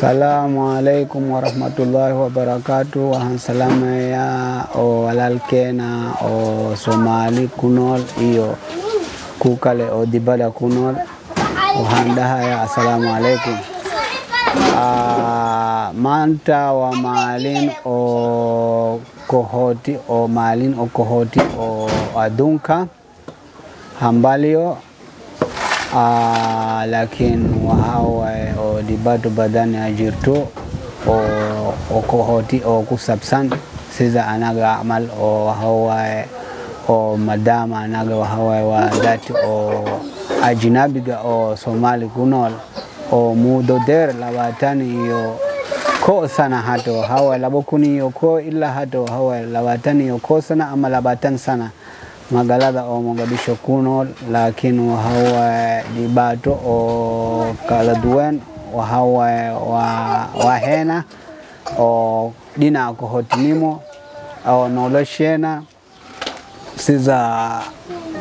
Asalaamu calaykum waraxmatullaahi wabarakaatu. Waxaan salaamayaa oo walaalkeena oo Soomaali ku nool iyo ku kale oo dibadda ku nool. Waxaan dhahayaa asalaamu calaykum. Maanta waa maalin oo qaxooti oo maalin oo qaxooti oo adduunka hambalyo, laakiin waxaa waaye oo dhibaato badan ay jirto oo qaxooti oo ku saabsan sida anaga camal oo waxaa waaye oo maadaama anaga waxaa waaye waa dad oo ajnabiga oo Soomaali ku nool oo muddo dheer 21 sana, hata waxaa waaye 2001 ilaa hata waxaa waaye 21 sana ama 20 sana magaalada oo Mogadishu ku nool, laakiin waxaa waaye dhibaato oo kala duwan waxaa waaye waa heena oo dhinaca qaxootinimo oo nolosheena sida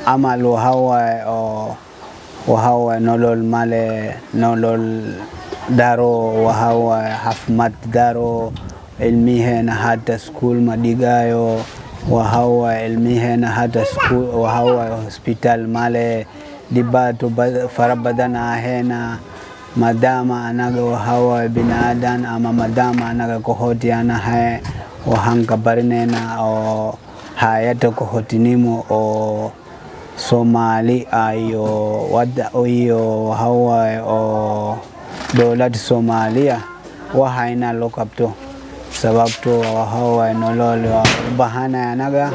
camal waxaa waaye oo waxaa waaye nolol male, nolol daro, waxaa waaye caafimaad daro, ilmiheena hata school ma dhigayo, waxaa waaye ilmiheena hata school waxaa waaye hospital male, dhibaato fara badan aheena maadaama anaga waxaa waaye binaadan ama maadaama anaga qaxooti anahay. Waxaan ka barinaynaa oo hay'adda qaxootinimo oo Soomaali iyo wada iyo waxaa waaye oo dowladda Soomaaliya waxa ina loo qabto, sababtoo waxaa waaye nolol waa u baahanahay anaga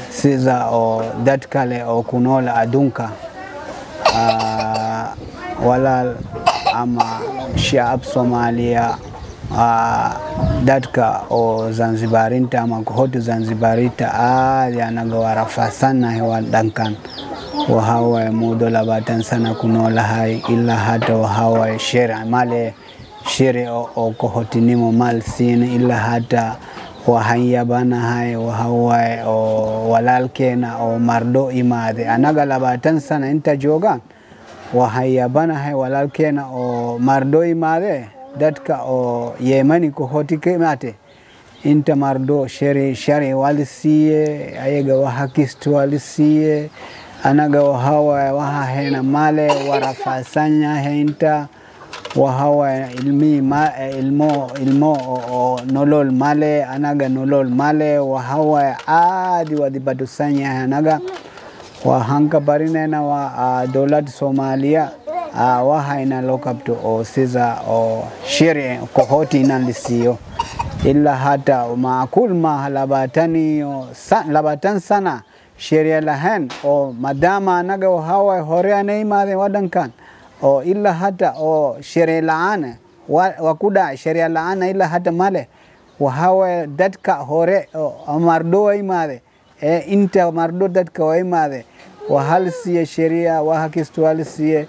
sida oo dad kale oo ku nool adduunka. Walaal ama shacab Soomaaliya, dadka oo Zanzibarinta ama qaxooti Zanzibarinta aad anaga waa rafaadsannahay. Waa dhankan waxaa waaye muddo 20 sana ku noolahay, ilaa hadda waxaa waaye sharci male, sharci oo qaxootinimo mal siin ilaa hadda. Waxaan yaabanahay waxaa waaye oo walaalkeena oo mardho imaade anaga 20 sana inta joogaan, waxaan yaabanahay walaalkeena oo mardho imaade, dadka oo Yemeni qaxooti ka imaate inta mardho sharci waa la siiye, ayaga waxa kasta waa la siiye. Anaga waxaa waaye waxa hayna male, waa rafaadsan yahay inta. Waxaa waaye ilmihii ma ilmo oo nolol male, anaga nolol male, waxaa waaye aad waa dhibaatosan yahay anaga. Waxaan ka barinaynaa waa dowladda Soomaaliya waxa ina loo qabto oo sida oo sharci qaxooti inaan la siiyo ilaa hata macquul maaha 20 sana sheria lahayn oo maadaama anaga waxaa waaye hore ana imaadeen wadankan oo ilaa hata oo sheria la'aan waa ku dhacay, sheria la'aan ilaa hata male. Waxaa waaye dadka hore oo mardho waa imaade ee inta mardho dadka waa imaade, waxaa la siiye sheria, waxa kasta waa la siiye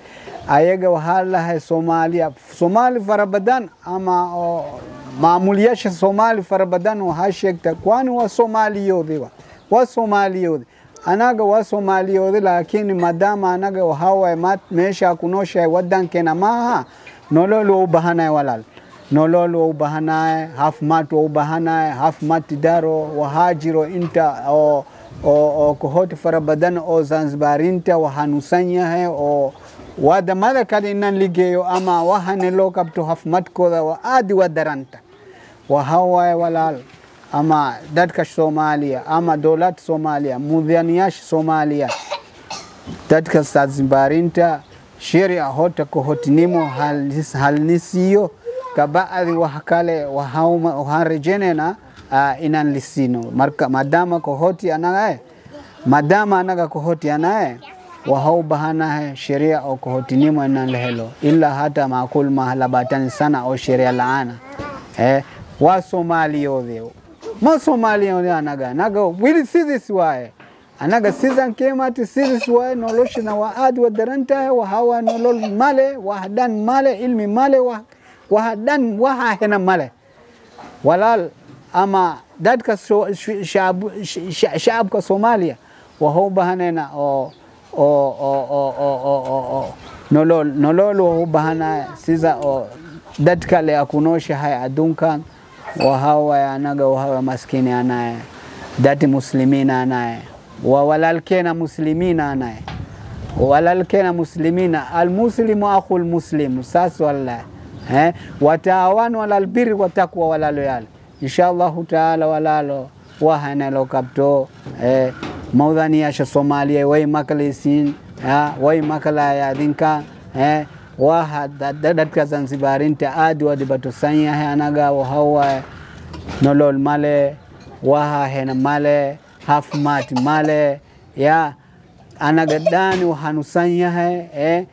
ayaga. Waxaa lahay Soomaaliya, Soomaali fara badan ama oo maamulayaasha Soomaali fara badan waxaa sheegta kwani waa Soomaaliyoodi, waa Soomaaliyoodi, anaga waa Soomaaliyoodi, laakiin maadaama anaga waxaa waaye meesha ku nooshahay wadankeena maaha. Nolol waa u baahanahay walaal, nolol waa u baahanahay, caafimaad waa u baahanahay, caafimaad daro waxaa jiro inta oo qaxooti fara badan oo Zanzibarinta waa xanuunsan yahay oo wadamada kale inaan ligeeyo ama waxaana loo qabto caafimaadkooda waa aad waa daranta. Waxaa waaye walaal ama dadka Soomaaliya ama dowladda Soomaaliya, mudanayaasha Soomaaliya, dadka Zanzibarinta sheria hota qaxootinimo halnisiiyo, kabacdi wax kale waxaan rajaynaynaa inaan lisiino. Marka maadaama qaxooti anaga, maadaama anaga qaxooti anaye, waxaa u baahanahay sheria oo qaxootinimo inaan la helo. Ilaa hata macquul maaha 20 sana oo sheria la'aana waa Soomaaliyoode, ma Soomaaliyoode anaga wili sidis waaye, anaga sidan keemati sidis waaye. Noloshana waa aad waa daran tahay, waxaa waa nolol male, wax dhan male, ilmi male, waxa dhan waxa hena male. Walaal ama dadka shacabka Soomaaliya waxaa u baahanaynaa oo nolol waa u baahanahay sida oo dadka le akunooshahay adduunkan waxaa waaye anaga waxaa maskiini anaye dati muslimiina anaye wa walaalkeena muslimiina anaye walaalkeena muslimiina almuslimu akhul muslim saas wallahi wataawanu alal birri watakwa walaaloyaal insha allahu taala walaalo wahanalo kabto mawdaniyaasha Soomaaliya way maqlaysiin way maqlaya adinka waha dadka Zanzibarinta aad waa dhibatosan yahay anaga waxaa waaye nolol male waha hena male caafimaad male ya anaga dhan waxanusan yahay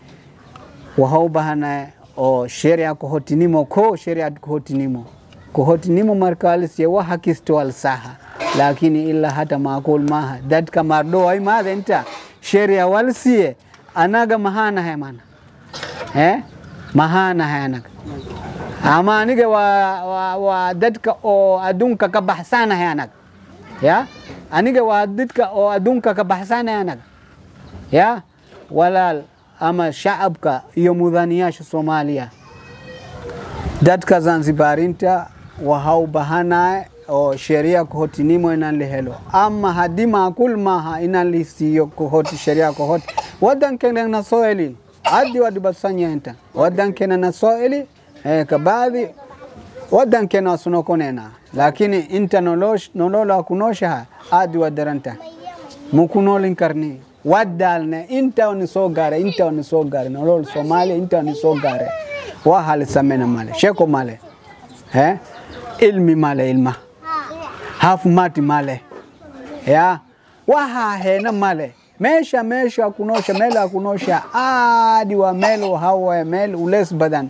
waxa u baahanahay oo sheria kohotinimo ko sheria kohotinimo kohotinimo marka alisiye waxa kisto alsaha lakini ila hata maakul maha dadka mardo ay maadenta sheria walsiye anaga mahana hay mana mahana hay anaga ama aniga waa dadka oo adduunka ka baxsanahay anaga ya aniga waa dadka oo adduunka ka baxsanahay anaga ya walaal ama shacabka iyo mudaniyaasha Soomaaliya dadka Zanzibarinta waxa u baahanahay oo sheria kohotinimo inaan la helo ama haddii maakul maaha inaan la siiyo kohoti sheria kohoti wadankeena na soo elin hadi waa dhibaatsanyahenta wadankeena na soo eli kabaadhi wadankeena wasunokonena lakini inta nolola kunoshaha aad waa daranta mukunoolin karni wadaalne inta ni soo gaare inta ni soo gaare nolol Soomaaliya inta ni soo gaare waa hal samena male sheko male ilmi male ilma caafimaad male ya waha hena male meesha meesha kunosha mela kunosha aadi wa meel hawa meel ules badan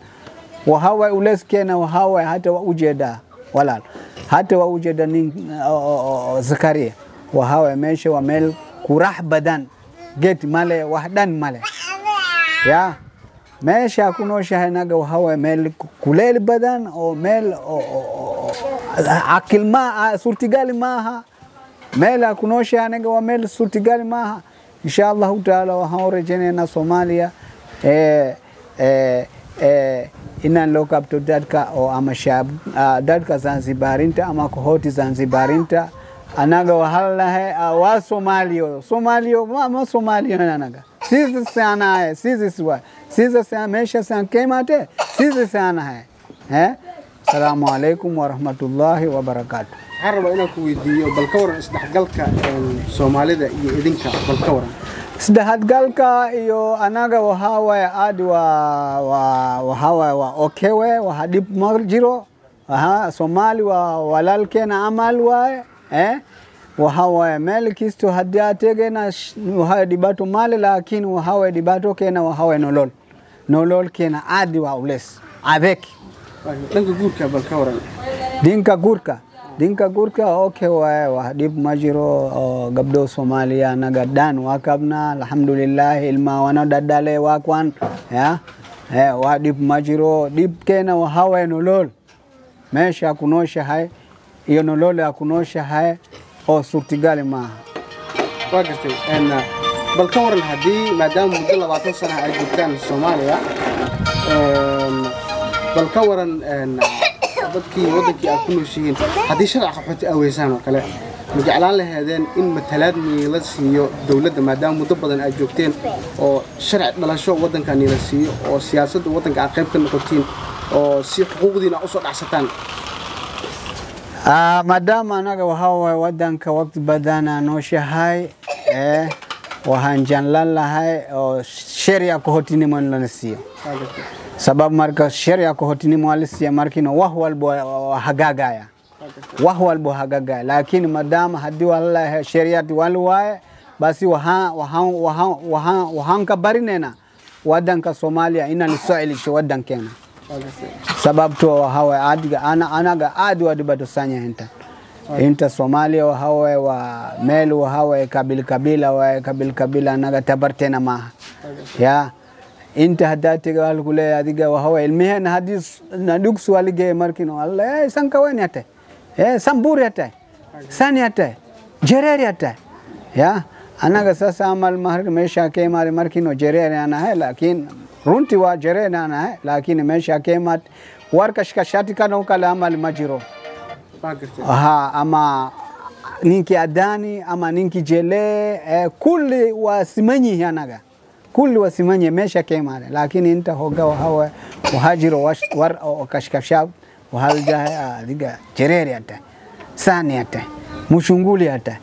wahawa ules kena wahawa hata wa ujeda walaal hata wa ujeda nin Zakaria wahawa meesha wa meel kurax badan get male wahdan male ya meesha kunosha naga wahawa meel kuleel badan oo meel akil ma suurtagal maaha meel kunosha naga waa meel suurtagal maaha insha allahu taala waxaan u rajaynaynaa Soomaaliya inaan loo kabto dadka oo ama shaab dadka Zanzibarinta ama kohoti Zanzibarinta anaga wahalahe wa Somalia Somalia ma Somalia anaga sisi sana hai sisi wa sisi sana meesha sana kemate sisi sana hai Assalamu alaikum warahmatullahi wabarakatuh. Waxaan rabaa inaan ku weydiiyo bal ka waran isdhexgalka Soomaalida iyo idinka bal ka waran isdhexgalka iyo anaga waxaa waaye aad waa waxaa waaye waa okay we waxa dhib ma jiro Soomaali waa walaalkeena amal waaye waxaa waaye meel kisto haddii aad tegena waxaa dhibaato male laakiin waxaa waaye dhibaato keena waxaa waaye nolol nolol keena aad waa ules adeeg. Dhanka guurka bal ka waran dinka guurka okay waaye wax dhib ma jiro gabdho Soomaaliya anaga dhan waa kabna alxamdulillah ilma wana dadale waa kwan ya wax dhib ma jiro dhibkeena waxaa waaye nolol meesha kunooshahay iyo nolol ya kunooshahay oo suurtagal maaha. Waa gartay bal ka waran haddii maadaama muddo 20 sano ay joogtaan Soomaaliya bal ka waran dadkii wadankii aad ku nooshihiin haddii sharci qaxooti aad weysaan oo kale ma jeclaan lahaydeen in matalaad niila siiyo dowladda maadaama muddo badan aad joogteen oo sharci dhalasho waddanka niila siiyo oo siyaasadda waddanka aad qayb ka noqotiin oo si xuquuqdiina usoo dhacsataan? Maadaama anaga waxaa waaye waddanka waqti badan aan nooshahay waxaan jeclaan lahay oo sheria kohotinimo in lana siiyo sabab marka sheria kohotinimo alisiya markino wax walba hagagaya wax walba hagagaya lakini maadaama haddii walahi sheriati wali waaye basi waxaan ka barinena waddanka Soomaaliya inaan soo celisho waddankeena sababtoo waxaa waaye adiga anaga aad waa dhibaato inta inta Soomaaliya waxaa waaye waa meel waxaa waaye kabil kabila waaye kabil kabila anaga tabarteena maaha ya inta haddaa tega waa lagu leeyahay adiga waxaa waaye ilmiheena haddii na dugsi waa ligeeye markino alla sankaweni hata samburi hata sani hata jereri hata ya anaga sasa amal mahri meesha ka imaade markino jereri anahay laakiin runtii waa jereri anahay laakiin meesha ka imaad Warka shikashati kana ukala amal majiro. Waa gartay. Aha, ama ninki adani ama ninki jele kulli wasimanyi anaga kulli wasimanyi meesha ka imaade, laakiin inta hoga waxaa waxaa jiro war oo kashkashaab waxaa lajahay adiga jareeri ata saani ata mushunguli ata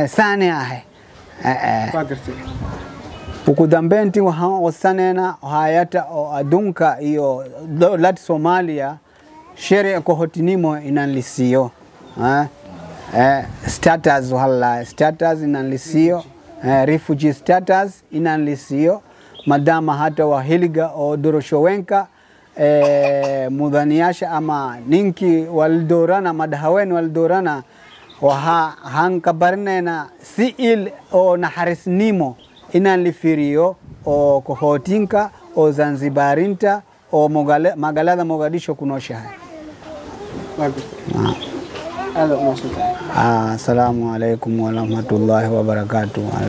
saani ahe. Waa gartay. Ugu dambeyntii waxaan codsaneynaa hay'adda oo adduunka iyo dowladda Soomaaliya sharci qaxootinimo inaan lisiiyo status wala status inaan lisiiyo refugee status inaan lisiiyo, maadaama hata waa hiliga oo doorashooyinka mudanayaasha ama ninkii walidoorana madaxweyne walidoorana, waxaa waxaan ka barinaynaa si il oo naxariisnimo inaan la fiiriyo oo qaxootinka oo Zanzibarinta oo magaalada Mogadishu ku nooshahay. Waa gartay, aad u mahadsantahay. Asalaamu calaykum waraxmatullaahi wabarakaatuh.